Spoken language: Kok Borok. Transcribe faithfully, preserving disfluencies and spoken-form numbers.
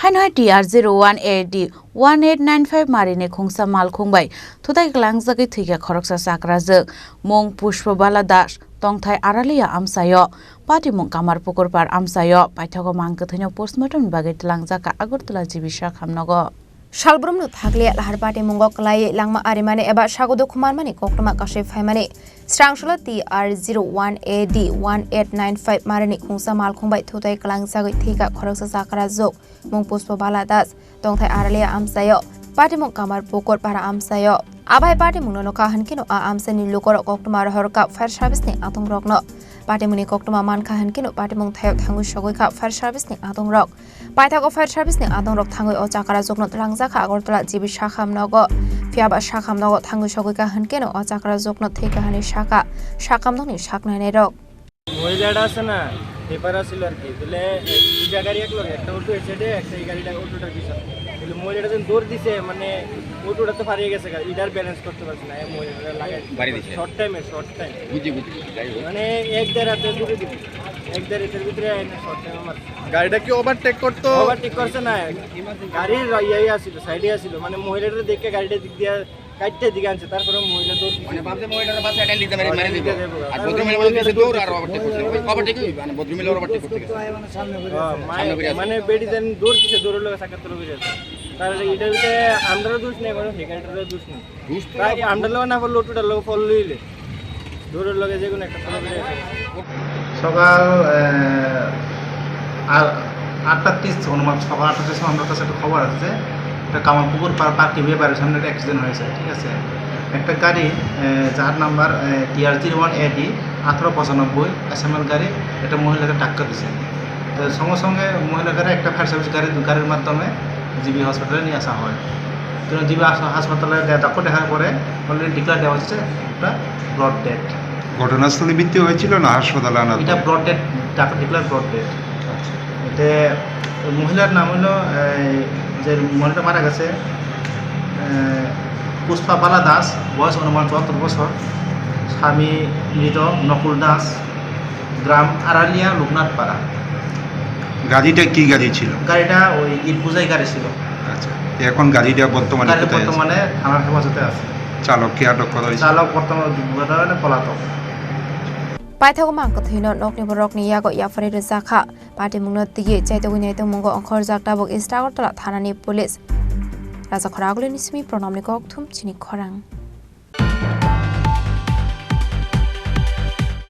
N Y T R zero one A D one eight nine five marini khungsa malkhung bai thutai kwlangjagwi thwikha khoroksa chakrajwk, mung Pushpabala Das, tongthai Aralia amchaio, patimung Kamarpukur par amchaio, paithago mang kwthwino postmortem ni bagwi twlangjakha Agartala G B sakhamnogo. Salbrumno thakle lahar patimungo kwlaiwi langma arimani eba sago dukhu manmani koktwma kasui phaimani srangsola T R zero one A D one eight nine five marini khungsa malkhung bai thutai kwlangjagwi thwikha khoroksa chakrajwk, mung Pushpabala Das, tongthai Aralia amchaio, patimung Kamarpukur para amchaio. Abai patimungno nokha hwnkhe no a amchaini lukorok koktwma rohorkha fire service ni adongrokno. Patimungni koktwma mankha hwnkhe no patimung thaio thangwi sogwikha fire service ni adongrok. Paithago fire service ni adongrok thangwi o chakrajwkno twlangjakha Agartala G B sakhamnogo. Phiyaba sakhamnogo thangwi sogwikha hwnkhe no o chakrajwkno thwikha hwnwi sakha sakhamnokni saknainairok. মহিলাটা আছে না, হেপার আছিল আর কি, বলে দুইটা গাড়ি এক লগে, একটা অটো এসে দে, একটা এই গাড়িটা, অটোটার পিছনে। বলে মহিলাটা যখন দৌড় দিছে, মানে অটোটা তো ফারিয়ে গেছে, এটার ব্যালেন্স করতে পারছে না, এই মহিলাটা লাগাই দিছে। বাড়ি দিছে। শর্ট টাইমে, শর্ট টাইম। বুঝি, বুঝি, বুঝি, যাই হোক। মানে এক দেড় হাতে দূরে দিবি, এক দেড় হাতের ভিতরে আইনে শর্ট টাইমে মারছে। গাড়িটা কি ওভারটেক করতো? ওভারটেক করছে না, গাড়ির ইয়ে আছিল, সাইডে আছিল, মানে মহিলাটা দেখে গাড়িটা দিক দিয়ে কাটতে দিকে আনছে, তারপরে মহিলা দৌড় দিছে। মানে ভাবছে মহিলার বাচ্চা এটা নিতে পারে, মেরে দিব। নিতে দেবো। আর তারপরে ভদ্রমহিলা মহিলা বলছে দৌড় আর ওভারটেক করছে। ওই ওভারটেক করছে। হ্যাঁ, সামনে করে মানে আছে। বেটি যেন দৌড় দিছে, দৌড়ের লগে সাক্ষাৎ করে বেরিয়ে আছে। তার এটা হচ্ছে আমরারও দোষ নেই, কোনো হেকারটারও দোষ নেই। দোষ তো তাই আমরা লোক না পড়লে অটোটার লোক ফল লইলে দৌড়ের লগে যে কোনো একটা ফল লইলে। সকাল, আহ, আর আটটা তিরিশ অনুমান, সকাল আটটা তিরিশ আমরা কাছে একটা খবর আছে যে একটা কামালপুকুর পার, পার্ক টিভি বাড়ির সামনে একটা অ্যাক্সিডেন্ট হয়েছে, ঠিক আছে? একটা গাড়ি, আহ, যার নাম্বার, আহ, T R zero one A D আঠারো পঁচানব্বই এস এম এল গাড়ি একটা মহিলাকে ধাক্কা দিছে। তো সঙ্গে সঙ্গে মহিলাকে একটা ফায়ার সার্ভিস গাড়ি, গাড়ির মাধ্যমে জিবি হসপিটালে নিয়ে আসা হয়। তো জিবি হাস-, হাসপাতালে দে-, ডাক্তার দেখার পরে অলরেডি ডিক্লেয়ার দেওয়া হচ্ছে একটা ব্রড ডেথ। ঘটনাস্থলে মৃত্যু হয়েছিল না হাসপাতালে আনার এটা পরে? ব্রড ডেথ, ডাক্তার ডিক্লেয়ার ব্রড ডেথ। আচ্ছা। এতে মহিলার নাম হলো, এই, যে মহিলাটা মারা গেছে, এ, পুষ্পা বালা দাস, বয়স অনুমান চুয়াত্তর বছর, স্বামী মৃত নকুল দাস, গ্রাম আড়ালিয়া লোকনাথপাড়া। গাড়িটা কি গাড়ি ছিল? গাড়িটা ওই ইট বোঝাই গাড়ি ছিল। আচ্ছা, এখন গাড়িটা বর্তমানে গাড়ি কোথায় আছে? বর্তমানে থানার হেফাজতে আছে। চালক কি আটক করা হয়েছে? চালক বর্তমানে পলাতক। Paithago mang kwthwino nokni borokni yago yapharwi rwjakha. Patimungno twiwi chaitogwi naitokmungo ongkhorjak tabuk East Agartala thanani police. Raja Khoragulini simi Pranamni kokthum chini khorang.